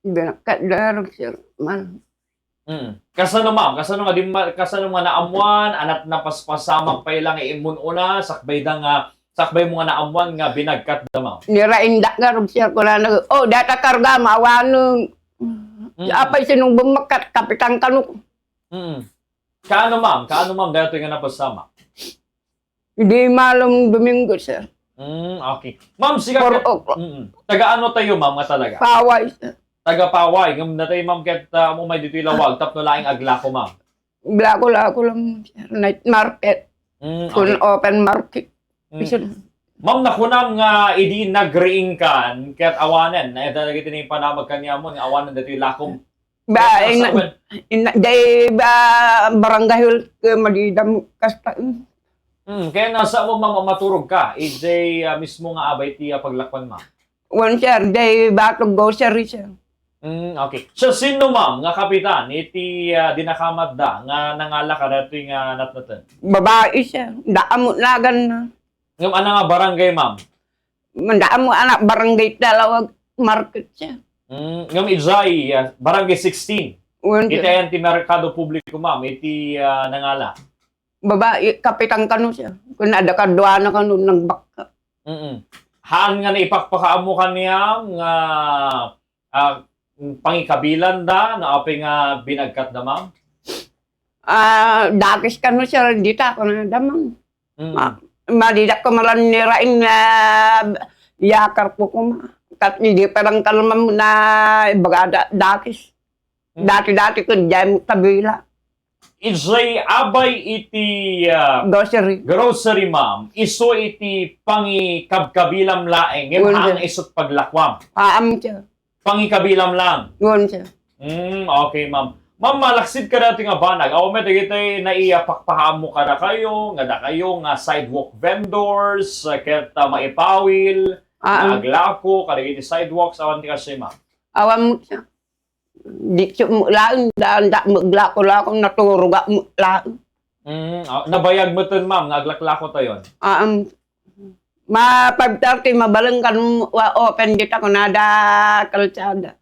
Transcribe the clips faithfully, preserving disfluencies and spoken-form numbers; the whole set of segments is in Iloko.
Binakkat da, sir, man. Mm. Kasano, ma'am? Kasano nga di ma-, kasano nga naammuan? Anat napaspasamak pay lang immun-una, sakbay da nga, sakbay mo nga naammuan nga binagkat da, ma'am? Nirainda nga, sir, kunana, "Oh, data karga, maawanen." Mm. Apay sinong bummakkat, kapitan kano. Mm. Kaano, ma'am? Kaano, ma'am, daytoy nga napasamak? Di malem Domingo, sir. Mm, okay. Ma'am, sika Four ket-, o'clock. Mm. Taga ano tayo, ma'am, nga talaga? Paway, sir. Taga Paway. Ngem natay, ma'am, ket, ah, umay ditoy lawag, tapno laeng aglako, ma'am. Aglako-lako lang, sir. Night market. Mm, kun okay. Open market. Mm. Sir. Ma'am, nakunam nga idi nagriingkan, ket awanen, na, dagiti ni panamag kaniamon, nga awanen ditoy lakom. Ba, ket ina, asa-, ina, day ba, barangay hall, eh, madidam, kasta, mm. Hmm, kaya nasa mo, ma'am, maturog ka, ijay, ah, mismo nga abay ti, ah, paglakuan, ma'am? Wen, sir, day batog grocery, sir. Hmm, okay. So, sino, ma'am, nga kapitan iti, ah, dinakamatda nga nangala kadatoy nga natnaten? Babae, sir. Daan mo lagan na. Ngem, ano nga barangay, ma'am? Mandaan mo anak barangay Talawag Market siya. Mm, ngem ijay, ah, Barangay sixteen. Wen, iti sir. Ayan ti merkado publiko, ma'am, iti, ah, nangala. Babae, kapitan kano siya. Kun adda kaduana kano, nagbakka. Mm-mm. Haan nga naipakpakaammo kaniam nga, ah, pangikabilanda, no apay nga binagkatda, ma'am? Ah, dakes kano siya, dita, kunada, ma'am. Mm. Ma-, madidak ko malan ni Rain nga yakar ko kuma. Kat idi parang kalmam na ibagada dakes. Mm. Dati-dati ko diay mo kabila. Ijay abay iti, ah, grocery, grocery, ma'am, isu iti pangikabkabilam laeng, ngem haan isu't paglakuam. Aam, sir. Pangikabilam lang. Wen, sir. Mm, okay, ma'am. Ma'am, malaksid kadatoy nga banag. Awan met dagitoy naipakpakaammo kadakayo, nga dakayo nga sidewalk vendors, eh, ket, ah, maipawil, ah, nga aglako kadagiti sidewalks, awan ti kastoy, ma'am? Awan met, sir. Di, sir, mo laeng, daan, da, maglako-lako, naturuga mo laeng. Mm, ah, nabayag metten, ma'am, nga aglaklako tayon. Ah, um, Ma-five thirty, mabalin kan wa-, open dita kunada kalsada.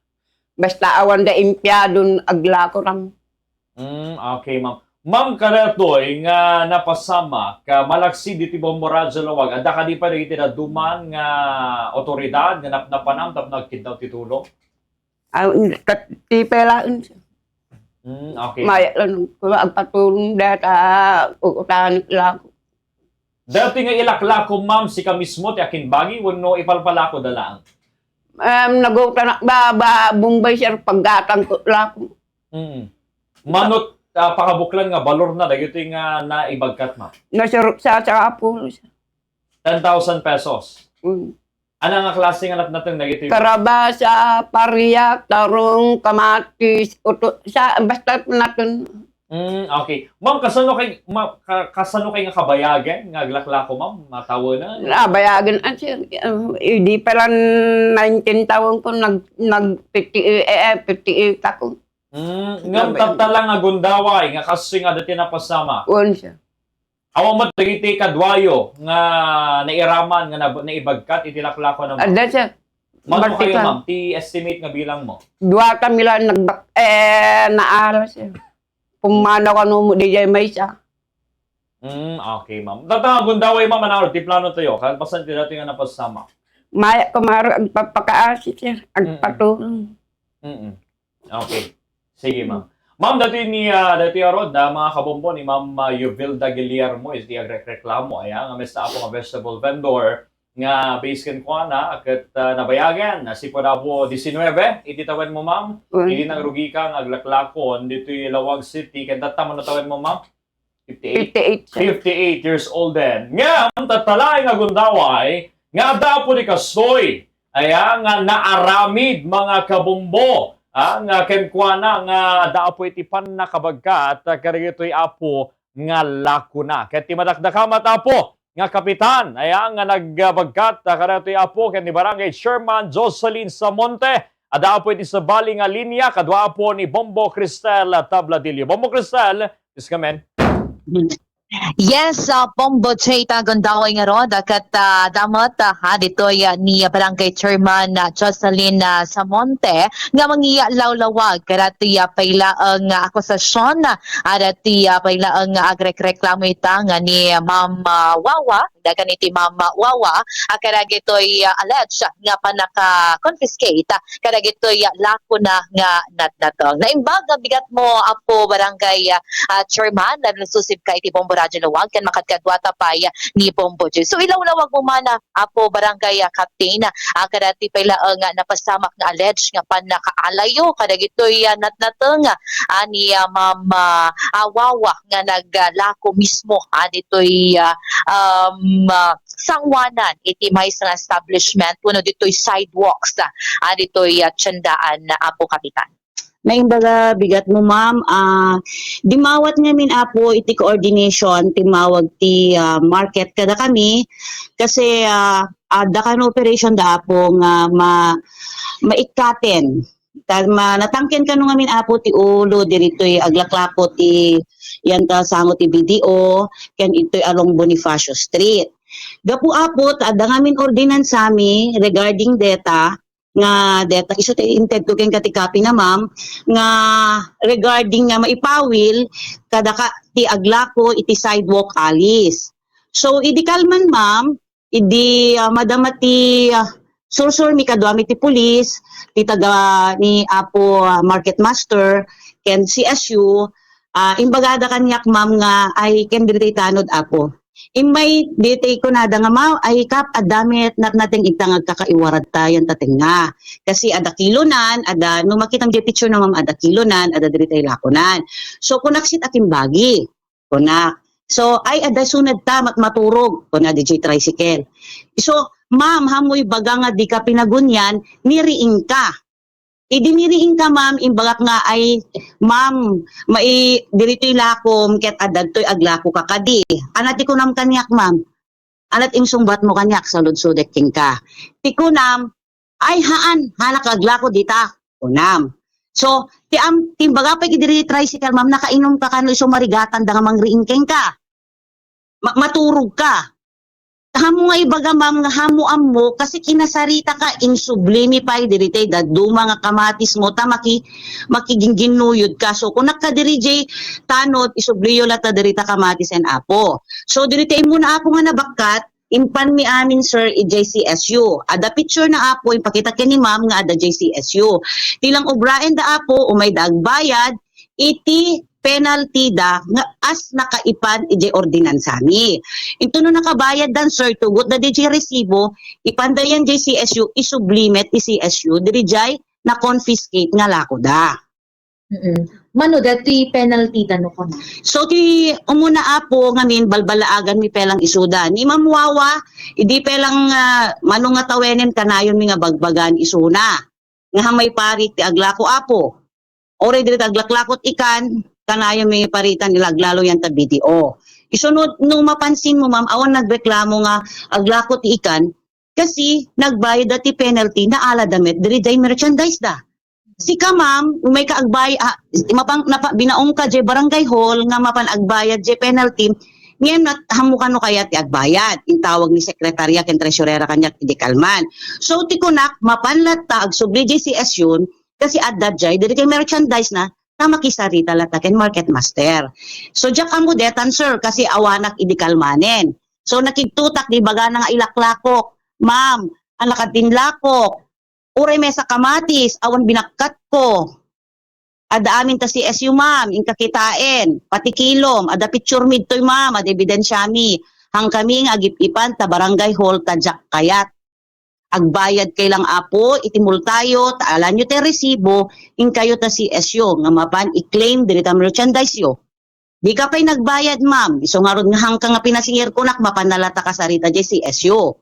Basta awan da empleyadon aglakoram. Mm, okay, ma'am. Ma'am, kadatoy nga napasamak, ah, malaksid iti Bombo Radyo Lawag, adda kadi pay dagiti dadduma nga otoridad nga napnapanam tapno agkiddaw ti tulong? Ah, kat-, ti pelaen siya. Mm, okay. Maya lang, kung agpatulong data, uutanik lang. Dati nga ilaklako, ma'am, sika mismo ti akimbagi wenno ipalpalako da laeng? Em, nagutanak ba, ba, Bombay, sir, paggatang ko lako. Mm. Manot, ah, pakabuklan nga balor na dagiti nga naibagkat, ma'am? Nasarok sa, sa apo, sir. Ten thousand pesos. Mm. Ano nga klase nga natnateng dagiti? Karabasa, paria, tarong, kamatis, uto, sa, basta natnateng. Mm, okay. Ma'am, kasano kay, ma-, ka-, kasano kay nga kabayagen nga aglaklako, ma'am? Matawenan? Ah, bayagen, ah, sir, ah, idi pa lang nineteen taon ko, nag-, nag-, fifty-eight, eh, eh, fifty-eight ako. Mm, ngem tatta lang nga gundaway nga kastoy nga dati napasama. Wen, sir. Awan met dagiti kaduayo nga nairaman nga nab-, naibagkat iti laklako na, ma'am? Adda, sir. Mano kayo, ma'am, ti estimate nga bilang mo? Dua kami lang nagbak-, eh, naala, sir. Pumanaw kano mo diay maysa. Mm, okay, ma'am. Tatta nga gundaway, ma'am, ano ti plano tayo? Kalpasan ti dati nga napasama. Maya, kumaro, agpapakaasi, sir. Mm-mm. Agpatulong. Mm-mm. Okay. Sige, ma'am. Ma'am, dati ni, ah, dati arod na mga kabombo ni Ma'am, ah, Yuvilda Guillermo is di agrekreklamo, aya, nga mesta apo nga vegetable vendor nga base ken kuana, ket, ah, nabayagen, na sipud apo diecinueve, iti tawen mo, ma'am? Mm. Idi nangrugi ka nga aglaklakon ditoy Laoag City, ken tatta mo no tawen mo, ma'am? Fifty-eight. Fifty-eight, sir. Fifty-eight years old din. Ngem, tatta laeng nga gundaway, nga adda apo ni kastoy, aya, nga naaramid, mga kabombo, ah, nga kenkuana nga adda apo iti pannakabagkat, ah, kadagitoy apo nga lakona. Ket ti madakdakama, apo, nga kapitan, aya, nga nagbagkat, ah, kadagitoy apo ken ni Barangay Chairman Jocelyn Samonte, adda apo iti sabali nga linya, kadua apo ni Bombo Cristel Tabladillo. Bombo Cristel, please come in. Yes, ah, Bombo J, ta gundaway ngarud, ah, ket, ah, damet, ah, ha, ditoy, ah, ni Barangay Chairman, ah, Jocelyn, ah, Samonte, nga mangyalawlawag kadagiti, ah, paylaeng, ah, akusasyon, ah, dagiti, ah, paylaeng, ah, agrekreklamo ita nga ni Ma'am, ah, Wawa, dakan iti Ma'am Wawa, ah, kadagitoy, ah, alleged nga pannaka-confiscate, ah, kadagitoy, ah, lakona nga natnateng. Naimbag a bigatmo, Apo Barangay, ah, ah, Chairman, nagsusib ka iti Bombo Radyo Lawag, ken makadkaduata pay, ah, ni Bombo J. So, ilawlawag mo man, ah, Apo Barangay, ah, Captain, ah, kadagiti pay laeng nga napasamak nga alleged nga pannakaalayyo kadagitoy, ah, natnateng, ah, ni, ah, Ma'am, ah, ah, Wawa nga naglako mismo, ah, ditoy, ah, um, ah, sangoanan iti maysa nga establishment wenno ditoy sidewalks, ah, ditoy, ah, tiendaan, Apo Kapitan. Naimbag a bigatmo, ma'am. Ah, dimmawat ngamin, Apo, iti coordination, timmawag ti, ah, market kadakami, kasi, ah, adda kan operation da, Apo, nga ma-, maikkaten. Ta-, ma-, natangken kano ngamin, Apo, ti ulo, diritoy aglaklako ti, yan ta sango ti B D O, ken itoy along Bonifacio Street. Gapu, Apo, ta adda ngamin ordinansami regarding deta, nga deta, isu ti inted ko ken kati kapi na, ma'am, nga regarding nga maipawil kada ka ti aglako iti sidewalk alleys. So, idi kalman, ma'am, idi, ah, madama ti, ah, sursur mi kaduami ti pulis, ti taga ni Apo, ah, Market Master, ken C S U, ah, imbagada kaniak, ma'am, nga ay ken diri ti tanod, Apo. Immay ditoy kunada nga, "Ma, ay, Kap, adda met natnateng ita nga agkakaiwarat ta yan ta tengnga." Kasi adda kilonan, adda, no makitam diay picture na, ma'am, adda kilonan, adda diri tay lakonan. So, kunak, "Sit, akimbagi," kunak. So, "Ay, adda sunad ta, mat-, maturog," kuna diay tricycle. So, "Ma'am, hamoy baga nga dika pinagunian, niriingka." Idi niriingka, ma'am, imbagak nga, "Ay, ma'am, mai-, diritoy lakom ket adda ditoy aglakoka kadi." Ania ti kunam kaniak, ma'am? Ania ti insungbatmo kaniak? Saludsodek kenka. Ti kunam, "Ay, haan, haanak aglako dita," kunam. So, ti am-, ti imbaga pay iti diri tricycle, ma'am, nakainumka kano isu marigatanda nga mangriing kenka. Ma-, maturogka. Haanmo nga ibaga, ma'am, nga haanmo ammo, kasi kinasaritaka, insubli mi pay diri tay dadduma nga kamatismo, ta maki-, makigingginnuyodka. So, kunak, "Kadiri diay tanod, isubliyo latta diri ta kamatisen, Apo." So, diri tay immuna, Apo, nga nabakkat, impan mi amin, sir, idiay C S U. Adda picture na, Apo, impakitak ken ni ma'am nga adda diay C S U. Ti lang obraenda, Apo, umayda agbayad iti penalty da nga as nakaipan idiay ordinansami. Intono nakabayaddan, sir, tugotda diay resibo, ipanda yan diay C S U, isubli met ti C S U diri diay na-confiscate nga lakoda. Mm. Mano daytoy penalty da no kuna? So, ti umuna, Apo, ngamin, balbalaagan mi pay lang isuda. Ni Ma'am Wawa, idi pay lang, ah, mano nga tawenen, kanayon mi nga bagbagan isuna. Nga haanmay parit ti aglako, Apo. Uray diri ta aglaklakot ikan, kanayon mi paritan, ilaklalo yan ta B D O. Isunod, no mapansin mo, ma'am, awan nagreklamo nga aglako ti ikan, kasi nagbayad da ti penalty, naala da met diri diay merchandise da. Sika, ma'am, umay ka agbay-, ah, mapang-, napa-, binaong ka diay barangay hall nga mapan agbayad diay penalty, ngem nat-, haanmo kano kayat ti agbayad. Intawag ni sekretarya ken treasurera kaniak idi kalman. So, ti kunak, mapan latta agsubli diay C S U, kasi adda diay, diri kay merchandise na, ta makisarita latta ken market master. So, diak ammo detan, sir, kasi awanak idi kalmanen. So, nakigtutak, di bagana nga ilaklakok, "Ma'am, ania kadin lakok? Uray maysa kamatis, awan binakkatko. Adda amin ta C S U, ma'am, inka kitaen. Pati kilom, adda picture mi ditoy, ma'am, adda ebidensiami. Haankami nga agip-ipan ta barangay hall ta diak kayat. Agbayad kay lang, Apo, iti multayo, ta alanyo ti resibo, inkayo ta C S U nga mapan i-claim diri ta merchandise yo. Dika pay nagbayad, ma'am. Isu ngarud nga haanka nga pinasingir kunak, mapan na latta kasarita diay C S U."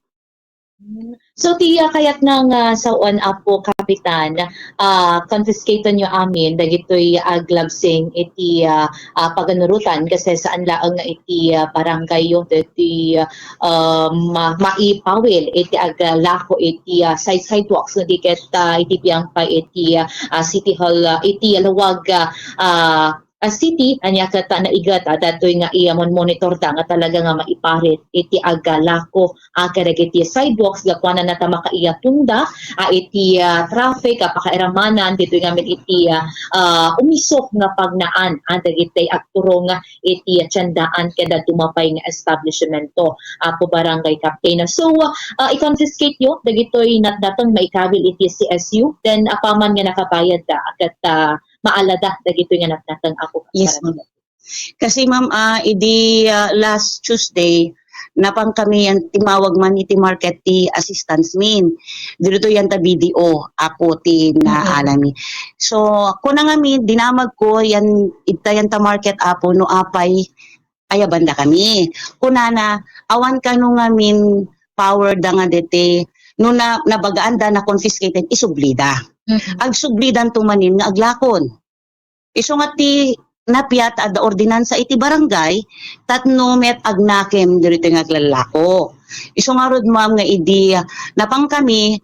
So, ti, ah, kayatna nga sawen, Apo Kapitan, ah, confiscaten yo amin dagitoy aglabsing iti, ah, ah, paganurotan, kasi saan laeng nga iti, ah, barangay yo, dagitoy, ah, ma-, maipawil iti aglako iti, ah, side sidewalks, no di ket, ah, iti biang pay iti, ah, ah, City Hall, ah, iti lawag, ah, ah, ah, city, ania ket, ah, naigat, ah, datoy nga iya mon-monitor da nga talaga nga maiparit iti aglako, ah, kadagiti sidewalks, gapuanan ta makaiyatonda, ah, iti, ah, traffic, ah, pakairamanan, ditoy ngamin iti, ah, ah, umisok nga pagnaan, ah, dagiti agturong iti tiendaan ken dadduma pay nga establishmento, Apo Barangay Captain. So, ah, i-confiscate yo dagitoy natnateng maikawil iti C S U, then apaman nga nakabayadda, ket, ah, maalada dagitoy nga natnateng, Apo Yes, Barangay. Ma'am. Kasi, ma'am, ah, idi, ah, last Tuesday, napan kami yan, timawag man iti market ti assistance min. Dito yan ta B D O, apo ti Mm-mm. naalami. So, kuna ngamin, dinamag ko, yan, ita yan ta market, apo, no apay, ayabanda kami. Kunana, awan kano ngamin power da nga dete, no na, nabagaan da, na confiscated, isublida. Mm-mm. Agsublidan to manin nga aglakon. Isu nga ti napiat adda ordinansa iti barangay, tapno met agnakem ditoy nga aglallako. Isu ngarud, ma'am, nga idi napan kami,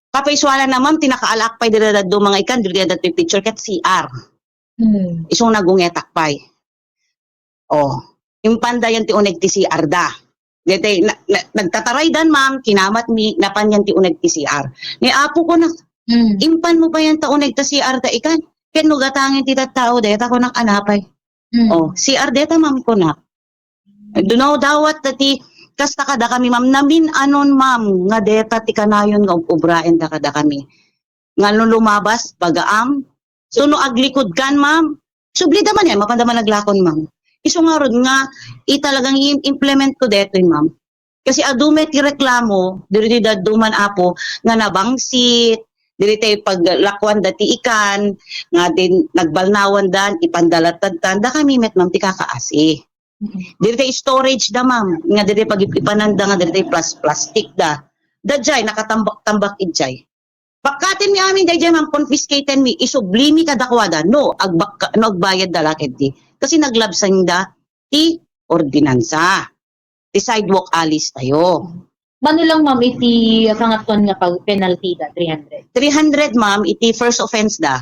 kapaisualan na, ma'am, ti nakaalaak pay dira dadduma nga ikan, ditoy adda ti picture ket C R. Hmm. Isu nga nagungetak pay. Oh, impanda yan ti uneg ti C R da. Dete, na, na, nagtataraydan, ma'am, kinamatmi, napan yan ti uneg ti C R. Ni apo ko na, Mm. impan mo pa yan ta uneg ta C R ta ikan. Ket no gatangen ti tattao, deta ko nak anapay. Mm. Oh, C R deta, ma'am, ko nak. Dunaw dawat ta ti, kasta kada kami, ma'am, namin anon, ma'am, nga deta ti kanayon nga ub-ubraen da kada kami. Nga no lumabas, bagaam. So, no aglikod kan, ma'am, subli da man yan, mapanda man aglakon, ma'am. Isu ngarud nga, italagang i-implement ko detoy, ma'am. Kasi adu met ti reklamo, diri ti dadduman, apo, nga nabangsit, diri tay paglakuan da ti ikan, nga din nagbalnawan dan, ipandalatad tan, da kami met, ma'am, ti kakaasi. Mm. Diri tay storage da, ma'am, nga diri pag-ipanan da, nga diri tay plas-, plastic da. Da jay, nakatambak-tambak ijay. Pakkaten mi amin daydiay, ma'am, confiscaten mi, isubli mi kadakuada, no, agbak-, no, agbayad da la ketdi. Kasi naglabsan da ti ordinansa, ti sidewalk alley tayo. Mano lang, ma'am, iti kangatoan nga pag-, penalty da, three hundred? Three hundred, ma'am, iti first offense da,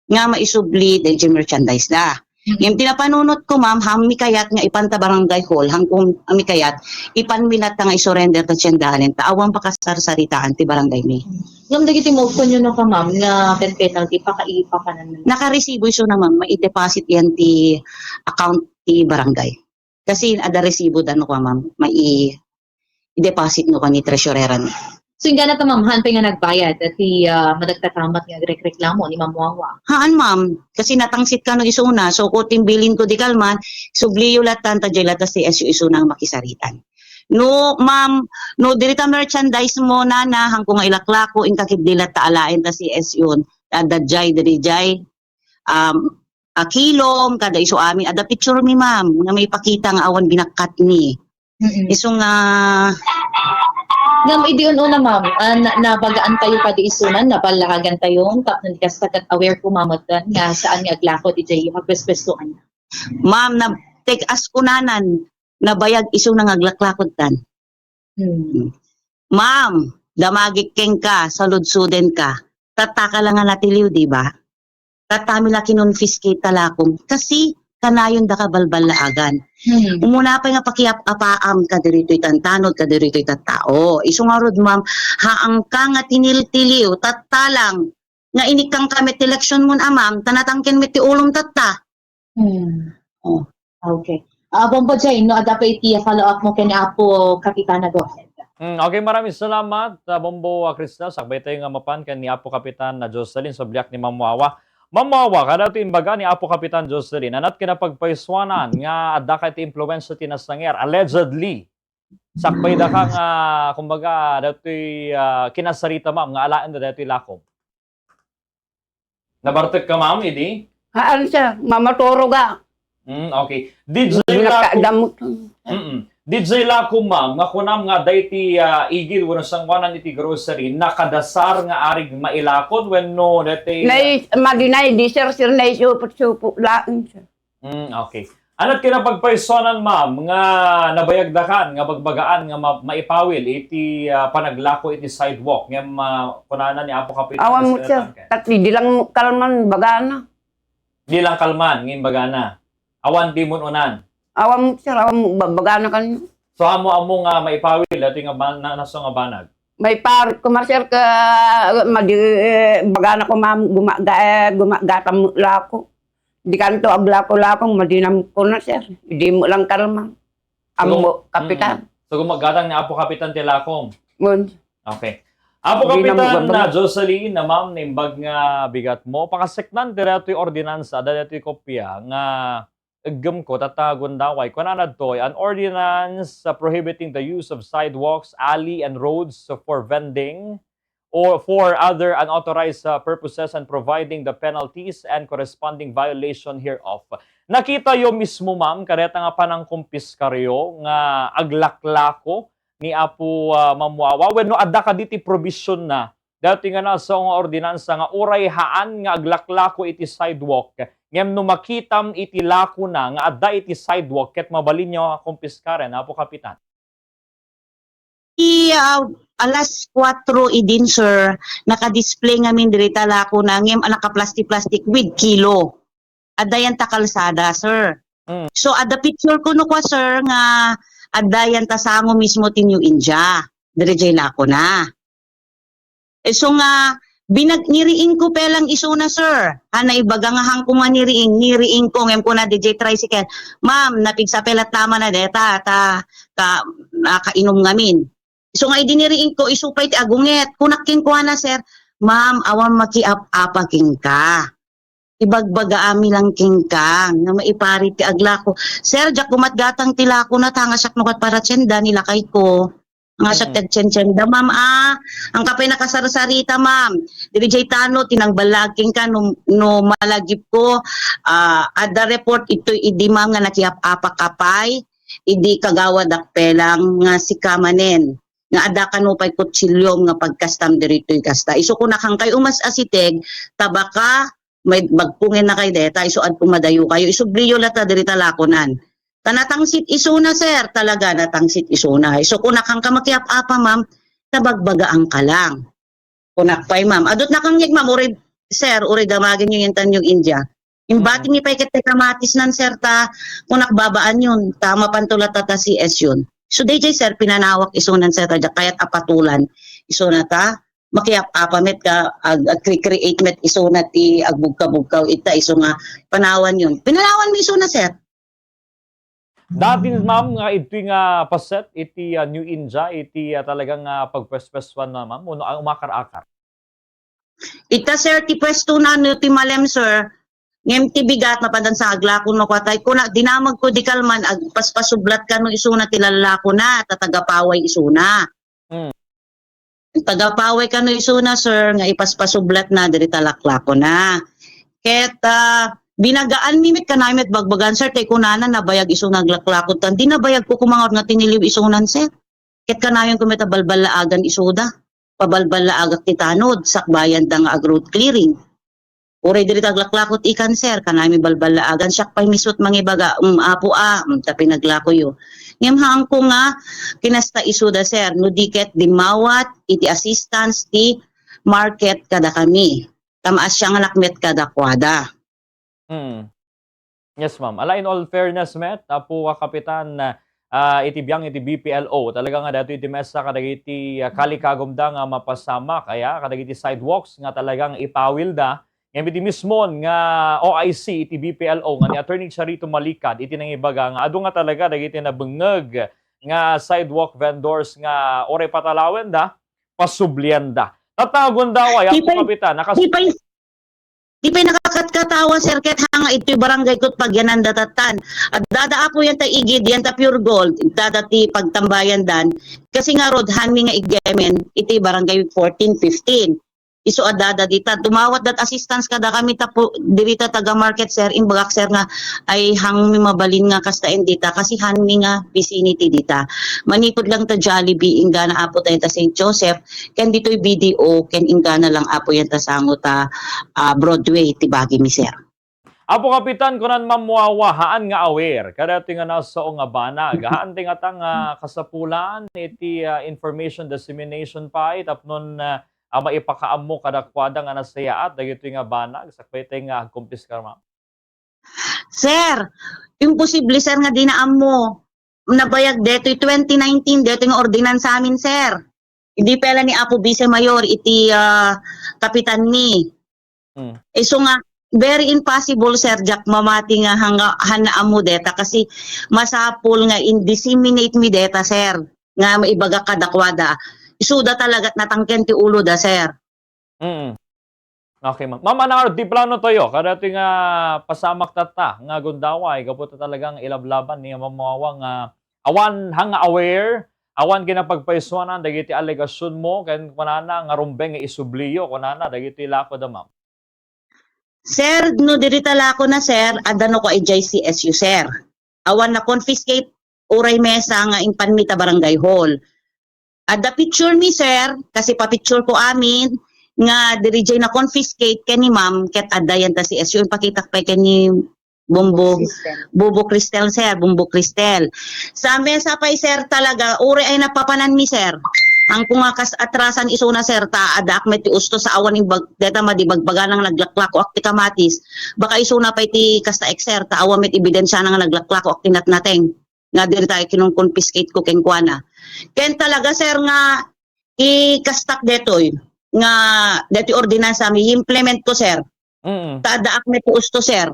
nga maisubli daydiay merchandise da. Mm. Ngem ti napanunot ko, ma'am, haan mi kayat nga ipan ta barangay hall, haan ko mi kayat, ipan mi latta nga isurrender ta tiendaan ta awan pakasarsaritaan ti barangay mi. Ngem dagiti maupon yo no ka, ma'am, nga pen-, penalty, pakaipapanan na. Nakaresibo isu na, ma'am, mai-deposit yan ti account ti barangay. Kasi adda resibo da no ka, ma'am, mai-, i-deposit no ka ni treasureran. So, inggana ta, ma'am, haan pay nga nagbayad ti, ah, madagtatamat nga agrekreklamo ni Ma'am Wawa? Haan, ma'am. Kasi natangsit kano isuna. So, ko timbilin ko di kalman, subliyo latan, ta jay lata C S U isuna nga makisaritan. No, ma'am, no, diri ta merchandise mo, nana, hangko nga ilaklako, inka ketdi lata alaen ta C S U. Adda jay, diri jay, um, a kilom, kada isu amin. Adda picture mi, ma'am, nga maipakita nga awan binakkat mi. Mm-mm. Isu nga Ngem idi un-una, ma'am, ah, na-, nabagaan tayo kadi isunan, naballaagan tayo, tapno di kasta ket aware ko, ma'am, ket nga saan nga aglako diay mapespestoan. Ma'am, na-, tek-as kunanan, nabayag isuna nga aglaklakod tan. Hmm. Ma'am, damagik kenka, saludsoden ka. Tatta ka la nga natiliw, di ba? Tatta mi la kinonfiscate ta lakom. Kasi kanayon da ka balballaagan. Hmm. Umuna pay nga pakiap-apaam ka ditoy tantanod, ka ditoy tattao. Isu ngarud, ma'am, haan ka nga tiniltiliw, tatta lang nga inikkang ka met ti election mon, a, ma'am, ta natangken met ti ulom tatta. Hmm. Oh. Okay. Ah, Bombo Jay, no, adda pay iti follow-up mo ken Apo Kapitana, go ahead. Mm, okay, maraming salamat, ah, Bombo, ah, Krista. Sakbay tayo nga mapan ken ni Apo Kapitan na Jocelyn, subliak ni Ma'am Wawa. Ma'am Wawa, kada ito imbaga ni Apo Kapitan Jocelyn, anat kinapagpaisuanan nga adda ka iti impluwensya ti nasanger, allegedly. Sakbay da ka nga, kumbaga, datoy, ah, kinasarita, ma'am, nga alaen da datoy lakom. Nabartek ka, ma'am, idi? Haan, sir. Mamaturog a. Mm, okay. Diay lakom, mm-mm. Diay lakom, ma'am, nga kunam nga daytoy, ah, igid wenno sangoanan iti grocery, nakadasar nga arig mailakon wenno daytoy, ah, Nay-, madi nay, di, sir, sir, naisupot-supot laeng, sir. Mm, okay. Anat kinapagpaisuanan, ma'am, nga nabayagdakan, nga bagbagaan, nga ma-, maipawil iti, ah, panaglako iti sidewalk, ngem, ah, kunana ni Apo Kapitan, awan mo, sir. Kat di lang kalman bagana. Di lang kalman nga imbagana. Awan di mun-unan. Awan, sir, awan, ba-, bagana kan. So, ammo, ammo nga maipawil, datoy nga ba-, na, naso nga banag? Maiparit ko, ma, sir, ka, madi, bagana ko, ma'am, gumaga-, eh, gumagatam lako. Di kanto aglako-lako, madinam ko na, sir. Di mo lang kalman. Ammo, Kapitan. Mm. So, gumagatang ni Apo Kapitan ti lakom. Ngun. Okay. Apo Kapitan, na Jocelyn, na ma'am, naimbag nga bigat mo. Pakaseknan ti daytoy ordinansa, adda daytoy kopia nga eggem ko, tatta gundaway. Kunana daytoy, an ordinance, uh, prohibiting the use of sidewalks, alley, and roads for vending or for other unauthorized, uh, purposes and providing the penalties and corresponding violation hereof. Nakita yo mismo, ma'am, kadayta nga panangkumpiskaryo nga aglaklako ni Apo, ah, Mamuawa? Wenno adda kadi ti provision na daytoy nga nasayaat nga ordinansa nga uray haan nga aglaklako iti sidewalk, ngem no makitam iti lakona nga adda iti sidewalk, ket mabalinyo nga kumpiskaren, Apo Kapitan? Ti, ah, alas kuatro idin, sir, naka-display ngamin diri ta lakona, ngem a naka-plastic-plastic with kilo. Adda yan ta kalsada, sir. Mm. So, adda picture ko no kwa, sir, nga adda yan ta sango mismo ti New India. Diri jay lakona. Eh, so nga, binag-, niriing ko pelang isuna, sir. Ana, ibaga nga hangko nga niriing, niriing ko, ngem kuna di jay tricycle, "Ma'am, napigsa pela tama na deta, ta, ta, ah, kainom ngamin." So nga idi niriing ko, isu pay ti agunget. Kunak kenkuana, sir, "Ma'am, awan makiap-apa kenka. Ibagbagaami lang kenka nga maiparit ti aglako." Sir, diak kumat gatang ti lakona, ta nga siak no kat para tienda ni lakay ko. Nga siak Mm. tagtientienda, ma'am, ah. Angka pay nakasarsarita, ma'am. Diri jay tano, ti nangballaag kenka, no, no malagip ko, ah, adda report ito idi, ma'am, nga nakiap-apa ka pay. Idi kagawadak pelang nga sika manen, nga adda kano pay kutsilyom nga pagkastam diri toy kasta. Isu kunak, "Hankay umas-asiteg, ta baka may bagpungen na kay deta, isu adto madayo kayo." Isubliyo latta diri ta lakonan. Ta natangsit isuna, sir, talaga natangsit isuna. Isu kunak, "Hanka makiap-apa, ma'am, ta bagbagaanka lang." Kunak pay, ma'am. Adut nakangngeg, ma'am, uray, sir, uray damagenyo yan ta New India. Imbati Mm. mi pay ket ti kamatis nan, sir, ta kunak babaan yun, ta mapanto latta ta C S yun. So, D J, sir, pinanawak isunan, sir, ta diak kayat a patulan isuna ta makiap-apa met ka, ag-, ag-recreate met isuna ti agbugka-bugkaw ita isu nga panawan yun. Pinawan mi isuna, sir. Dati, ma'am, nga idtoy nga paset iti, ah, New India, iti, ah, talagang, ah, pagpespesuan na, ma'am, uno, ah, umakar-akar? Ita, sir, ti pwesto na no ti malem, sir. Ngem ti bigat, mapandan sa aglako no kwatay. Kuna, dinamag ko di kalman, agpaspasublat kano isuna ti lallako na, ta taga Paway isuna. Mm. Taga Paway kano isuna, sir, nga ipaspasublat na, diri ta laklako na. Ket, ah, binagaan mi met kanay met bagbagan, sir, tay kunana, nabayag isu nga aglaklako. Tan di nabayag ko kumangar nga tiniliw isunan, sir. Ket kanayon ko met a balballaagan isuda. Pabalballaagak ti tanod, sakbayan da nga ag-road clearing. Uray diri ta aglaklako ti ikan, sir, kanami balballaagan, siak pay misut mangibaga, "Um, apo, ah, um, ta pinaglako yo." Ngem haanko nga kinasta isuda, sir, no di ket dimmawat iti assistance ti market kadakami. Ta maasianganak met kadakuada. Mm. Yes, ma'am. Ala, in all fairness met, Apo Kapitan, ah, iti biang iti B P L O, talaga nga daytoy ti mesa kadagiti, ah, kalikagumda nga mapasamak, aya, kadagiti sidewalks nga talagang ipawilda. Ngem iti mismon nga O I C iti B P L O nga ni Attorney Charito Malicad iti nangibaga nga adu nga talaga dagiti nabengngeg nga sidewalk vendors nga uray patalawenda, pasublienda. Tatta gundaway, Apo Kapitan, nakas- Di pay, di pay nakakatkatawa, sir, ket hanga itoy barangay ket pagyananda tattan. Addada, apo, yan ta igid, yan ta Pure Gold, dada ti pagtambayandan. Kasi nga rod, hanmi nga iggemen, iti barangay fourteen, fifteen. Isu addada dita. Dumawat dat assistance kadakami ta pu-, dirita taga market, sir, imbagak, sir, nga ay hangmi mabalin nga kasta en dita, kasi hanmi nga vicinity dita. Manipud lang ta Jollibee, inggana apo tayo ta Saint Joseph, ken ditoy B D O, ken inggana lang apo yan ta sango ta, ah, Broadway, ti bagimi, sir. Apo Kapitan, kunan Ma'am Wawa, haan nga aware kadaytoy nga nasao nga banag. Haan ti ngata nga kasapulan iti, ah, information dissemination pay tapnon, ah, a maipakaammo kadakuada nga nasayaat dagitoy nga banag. Sakbay tay nga agkumpiskar, ma'am. Sir, imposible, sir, nga dina ammo. Nabayag detoy twenty nineteen, detoy nga ordinansa amin, sir. Idi pay la ni Apo Vice Mayor iti, ah, kapitan mi. Hmm. Isu nga, very impossible, Sir Jack, mamati nga hanga-, han ammo deta kasi masapul nga in-disseminate mi deta, sir, nga maibaga kadakuada. Isuda talaga natangken ti uloda, sir. Mm. Okay, ma'am. Ma'am, ano ti plano tayo? Kadatoy nga pasamak tatta nga gundaway, gapu ta talagang ilablaban ni Ma'am Wawa nga awan hang aware, awan kinapagpaisuanan dagiti alegasyonmo, ken kunana nga rumbeng nga isubliyo, kunana, dagiti lako da, ma'am. Sir, no diri ta lako na, sir, adda no ko idiay C S U, sir. Awan na confiscate, uray mesa nga impan mi ta barangay hall. Adda picture mi, sir, kasi pa-picture ko amin nga diri jay na-confiscate ken ni ma'am ket adda yan ta C S U, impakitak pay ken ni Bumbo, Cristel. Bubo Cristel, sir, Bumbo Cristel. Sa mesa pay, sir, talaga, uri ay napapanan mi, sir. Ang kung nga kas atrasan isuna, sir, ta adda ak met ti usto sa awan imbag, deta madi bagbaga nang naglaklako ak ti kamatis. Baka isuna pay ti kasta ek, sir, ta awan met ebidensya nang naglaklako ak ti natnateng. Nga diri tayo kinun-confiscate ko kenkuana. Ken talaga, sir, nga ikastak detoy, nga detoy ordinansa mi, implement ko, sir. Mm. Ta adda ak met ti usto, sir.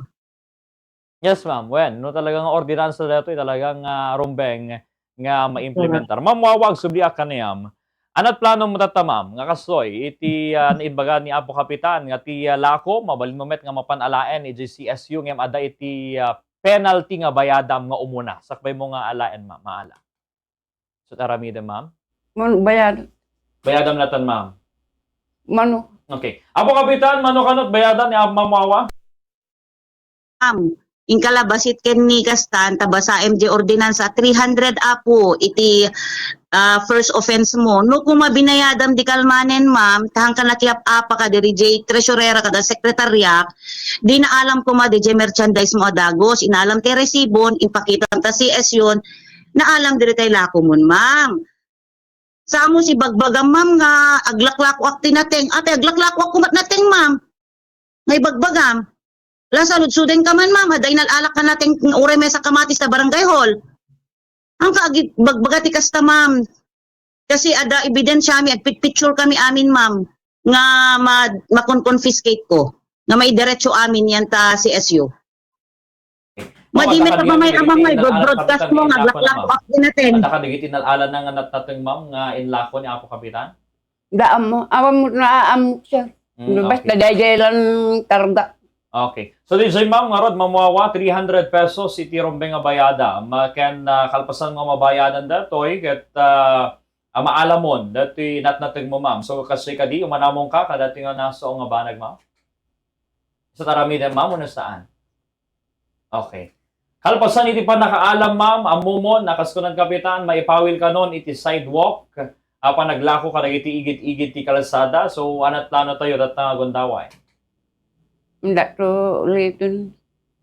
Yes, ma'am. Wen, no talagang ordinansa detoy, talagang, ah, rumbeng nga maimplementar. Ma'am Wawa, agsubliak kaniam. Anat plano mo tatta, ma'am, nga kastoy, iti, ah, naibaga ni Apo Kapitan, nga ti, ah, lako, mabalin mo met nga mapan alaen, iti C S U, ngem adda iti, ah, penalty nga bayadam nga umuna. Sakbay mo nga alaen, ma'am, maala. So, aramiden, ma'am? Mano, bayad. Bayadam natan, ma'am. Mano? Okay. Apo Kapitan, mano kanot bayadan ni Ma'am Wawa? Ma'am, inkalabasit ken ni kastan, tabasa M J ordinansa, three hundred apo, iti, ah, first offense mo. No, kung mabinayadam di kalmanen, ma'am, tahang ka nakiap-apa ka diri, jay treasurera kada sekretarya, di naalam kuma di jay merchandise mo a dagos, inalam ti resibon, impakitam ta C S U, naalam diri tay lako mon, ma'am. Samo si bagbagam, ma'am, nga aglaklako ak ti nateng. Ate, aglaklako ak kumat nateng, ma'am. Nga ibagbagam. La, saludsuden ka man, ma'am. Adda inal-alak ka nateng, uray mesa kamatis ta barangay hall. Ang kaagi, bagbaga ti kasta, ma'am. Kasi adda ebidensya mi, agpicture kami amin, ma'am, nga ma-, makon-confiscate ko. Nga maidiretso amin yan ta C S U. Madi met ba may amang may broadcast mo nga aglaklako ak ti nateng. Adda kadagiti inal-ala na nga natnateng, ma'am, nga inlako ni Apo Kapitan? Daan mo. Awan mo na am, sir. Mm, basta okay. Daydiay lang karga. Okay. So, di jay, ma'am, ngarud, Ma'am Wawa, three hundred pesos iti rumbeng nga bayada. Ma-, ken, ah, kalpasan nga mabayadan datoy, ket, ah, ah, maalamon, datoy natnateng mo, ma'am. So, kasi kadi, umanamon ka, kadatoy nga naso nga banag, ma'am? Sa taramiden, ma'am, o nasaan? Okay. Kalpasan iti pannakaalam, ma'am, ammomon, a kas kunan Kapitan, maipawil kanon iti sidewalk, a panaglako kadagiti igid-igid ti kalsada. So, anat plano tayo, datna nga gundaway? Inda to ulitin.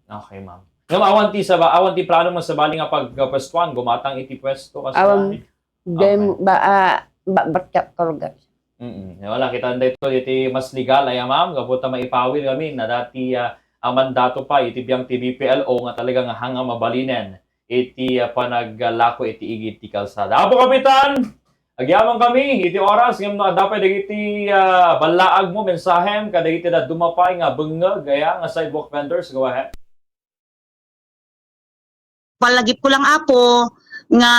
Okay, ma'am. Ngem awan ti saba-, awan ti plano mo sabali nga pagpuestuan, gumatang iti puesto, kas Awan. Dem, Okay. ba, ah, ba, batyat karga. Mm-mm. Wala, kita daytoy iti mas legal, aya, ma'am, gapu ta maipawil kami na dati, ah, a mandato pa iti biang ti B P L O nga talaga nga hanga mabalinen iti, ah, panaglako iti igid ti kalsada. Apo Kapitan, agyaman kami iti oras, ngem no adda pay dagiti, ah, ballaag mo, mensahem, kadagiti dadduma pay nga bengngeg, aya, nga sidewalk vendors, go ahead. Palagipko lang, Apo, nga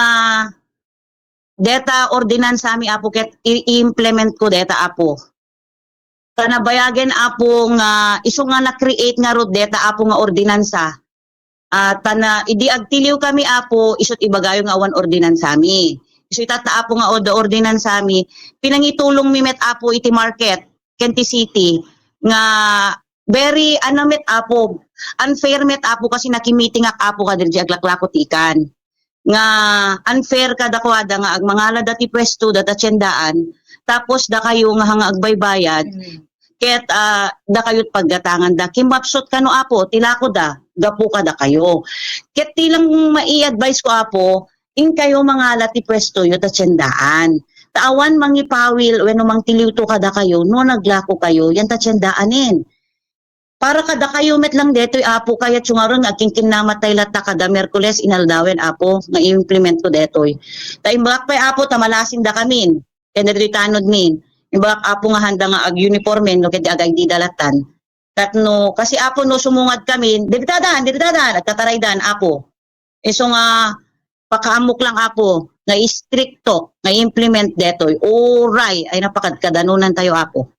deta ordinansa mi, Apo, ket i-, i-implement ko deta, Apo. Ta nabayagen, Apo, nga isu nga na-create ngarud deta, Apo, nga ordinansa. Ah, ta na, idi agtiliw kami, Apo, isut' ibagayo nga awan ordinansa mi. Isu itatta, Apo, nga orda ordinansa mi, pinangitulong mi met, Apo, iti market ken ti city nga very, ano met, Apo, unfair met, Apo, kasi nakimitingak, Apo, kadiri aglaklako ti ikan. Nga unfair kadakuada nga agmangala dati puesto, data tiendaan, tapos dakayo nga hanga agbaybayad, Mm. ket, ah, dakayo't paggatangan da. Kimapsut kano, Apo, ti lako da, gapu kadakayo. Ket ti lang mai-advise ko, Apo, inkayo mangala ti puestoyo ta tiendaan. Ta awan mangipawil wenno mangtiliwto kadakayo no naglako kayo, yan ta tiendaanen. Para kadakayo met lang detoy, Apo, kayatyo ngarud nga agkinkinnamatay latta kada Miyerkules inaldawen, Apo, nga i-implement ko detoy. Ta imbagak pay, Apo, ta malasin dakamin, ken dagitoy tanodmin. Imbagak, Apo, nga handa nga ag-uniformen no ket di agaydida lattan. Tapno, kasi, Apo, no sumungad kamin, diritada, diritada, agtataraydan, Apo. Isu nga, pakaamok lang, Apo, nga istrikto, nga implement detoy. Uray, ay napakadkadanunan tayo, Apo.